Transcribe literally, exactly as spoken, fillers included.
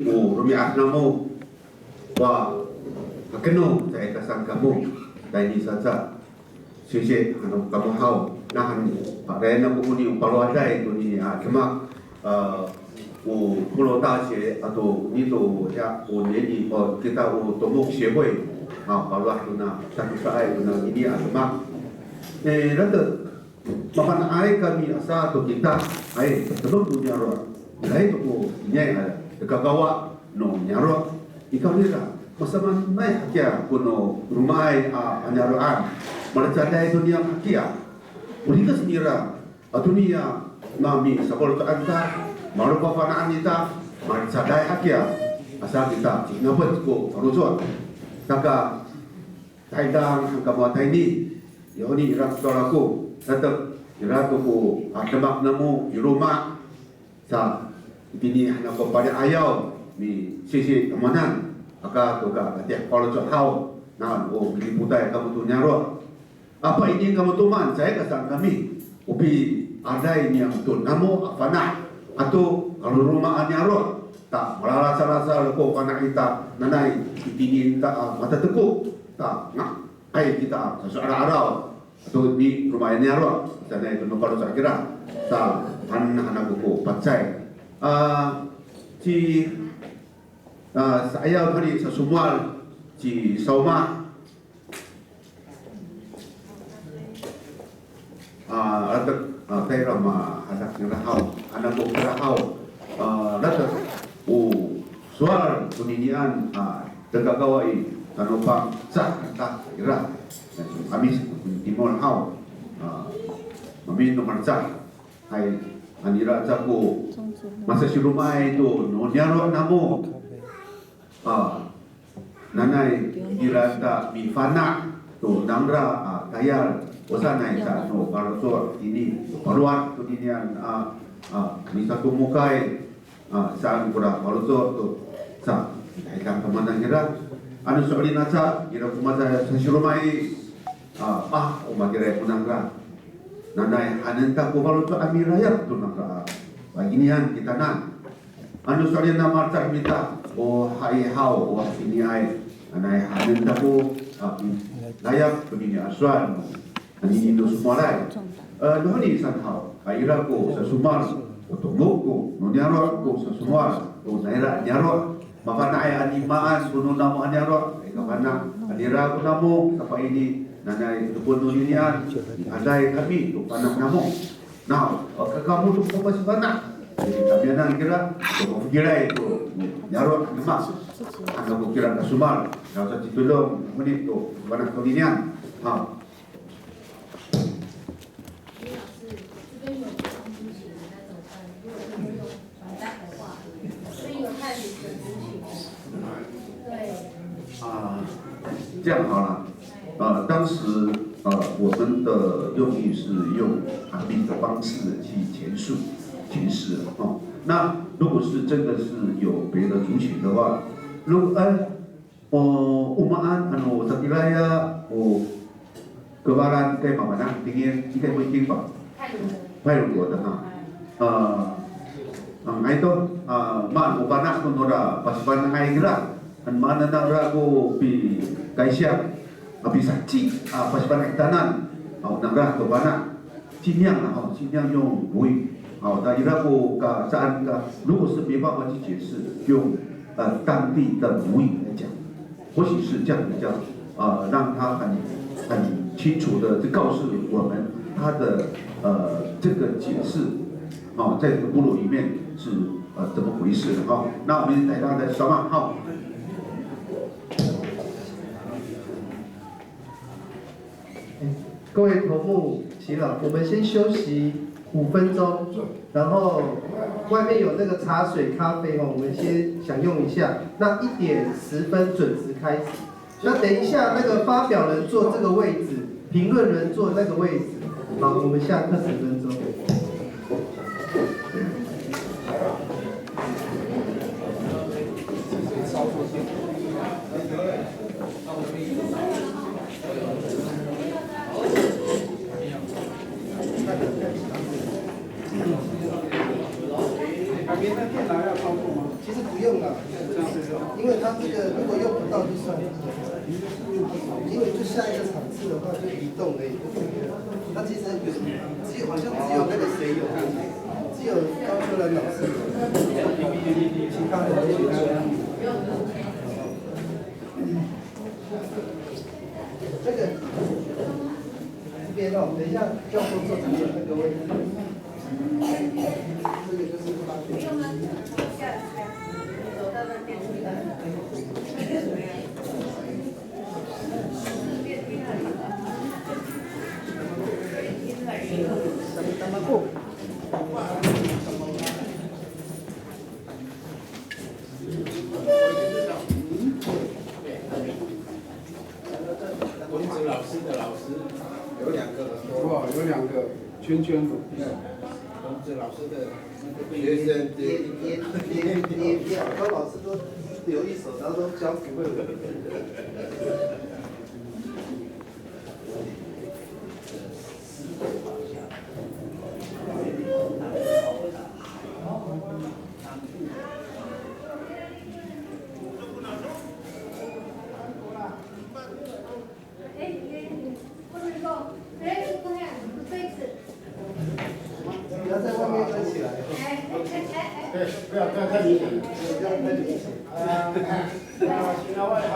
O romi'ad namo, wa, hakeno, caay ka saan kamo, tayni saca. Singsi, ano kamo haw, nahan, pa'elaen ako koni o palowaday, koni, a, demak, a, o, 部落大学, ato, nito, ya, o, nini, o, kita, o, 土木协会, a, palowad tona, tatosaay, tona, nini, a, demak. E, latek, mafana'ay kami asa to kita, ay, temek to niyaro'. Ira to ko iniay a lekakawa no niyaro'. Nikawrira, masamaanay hakiya ko no romaay a niyaro'an. Malecaday to niyam hakiya. O rikec nira, ato niya, mamisafaloco'an ta, malopafana'an ita, malecaday hakiya. Asa kita, cinapec ko faloco'. Saka, Taydang han kamo a tayni, yo honi ira ko sowal ako, latek ira to ko, a, demak namo i loma', sa, itini han ako pali'ayaw, misisi tamowanan, aka to ka, kati faloco' haw, na, o, milipotay kamo to niyaro'. Apa ini kamo to maan, caay ka saan kami, o piaday niyam to namo a fana', ato kalolomaan niyaro', ta malalasalasa ko fana' ita, nanay, itini ta, a, matateko, ta, nga, ay kita, a, sasowal a 'araw. Ato ni romaay niyaro', sanay to no faloco' kira. Ta, han, han ako ko pacay. A, ci, a, sa'ayaw hari sasomowal, ci Sawma. A, latek, a, tayra mahadak nira haw, han ako kira haw, a, latek, o, sowal koninian, a, lekakawa i, tano Pangcah ta ira, 'Amis, timol haw, a, maemin no Pangcah, hay, han ira aca ko, masasiromaay to, no niyaro' namo. A, nanay ira ta mifana' to nangra a tayal, o sanay sa no faloco' ini, palowad to ninian a, a, misatomokay, a, saan kora faloco' to, sa, itaydang tamowanan ira. Ano so'elin aca, ira ko masasiromay, a, a, o matiraay ko nangra. Nanay hanen ta ko faloco' a milayap to nangra a, pakaynian kitanan. Ano so'elin a malecad mita, o hay haw, o hatiniay, anay hanen ta ko, a, layap konini a sowal no, anini no somowalay. E, nohoni saan haw, a, ira ko sasomowal, o tomok ko, no niyaro' ko sasomowal, o naira niyaro', mafana'ay a nimaan ko no namo a niyaro', ay kafana', a nira ko namo, sapaini, nanay tepon no ninian, aday kami, to fana' namo. Na, o, ka-, kamo to ko pasifana'. Jadi, tamiyanan kira, to ko fokilay to, niyaro' a demak. Ano ko kira kasomowal, na, sa citodong, moni to, fana' to ninian. Ha. 啊，这样好了，呃，当时，呃，我们的用意是用喊名的方式去陈述、陈述哦。那如果是真的是有别的族群的话，如，呃， O, o maan, ano, satiraya, o, kebalan kay mafana', tingin, ikay mo iting pa? 泰鲁格的哈。A, a, nga'ay to, a, maan, o fana' to nora, pasifana'ay kira. Ano maan nangra ko pikaysiya, a, pisaheci, a, pasifana'ay kitanan, a, o nangra to fana'. 尽量啦，哈，尽量用母语。好，那 ira ko ka saan ka, 如果是没办法去解释，用，呃，当地的母语来讲，或许是这样比较，呃，让他很，很清楚的告诉我们他的，呃，这个解释，哦，在这个部落里面是，呃，怎么回事的，哈。那我们来让他说嘛，哈。 各位头目耆老，我们先休息五分钟，然后外面有那个茶水、咖啡哦，我们先享用一下。那一点十分准时开始。那等一下那个发表人坐这个位置，评论人坐那个位置。好，我们下课十分钟。 旁边那电脑要操作吗？其实不用了。因为他这个如果用不到就算了，因为就下一个场次的话就移动而已。他其实有，只有，好像只有那个谁有，只有高秋兰老师有，其他人没有。这个这边哦，等一下教授坐这边那个位置。这个就是八点。孔子老师的老师有两个耳朵。哇，有两个圈圈哦。孔子老师的那个学生也也也也也掉，他老师都留一手，他说教不会了。哎，哎，不能够，哎，不能，杯子。不要在外面喝起来。哎，哎，哎，哎。对，不要，不要太明显。不要太明显。啊，啊，行了，我也好。